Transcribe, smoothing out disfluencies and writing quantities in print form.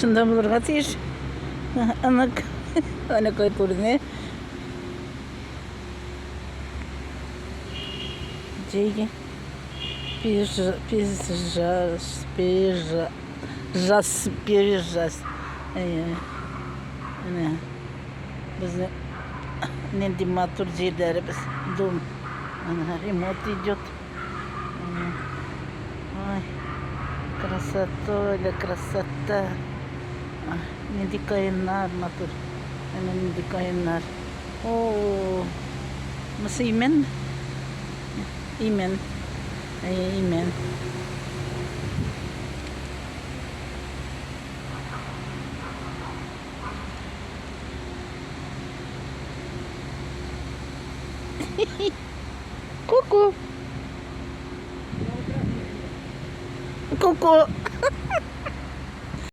Шунда булырга тиеш. Анык. Әнә кай күренә. Җәйге пейзаж, пейзаж, пейзаж. Әйе. Әнә безнең нинди матур җирләребез. Дом. Әнә ремонт идет. Ой, красота, оля, красота. Нинди каеннар матур. Әнә нинди каеннар. О, монысы имән. Имән. Әйе, имән. Ку-ку. Ку-ку.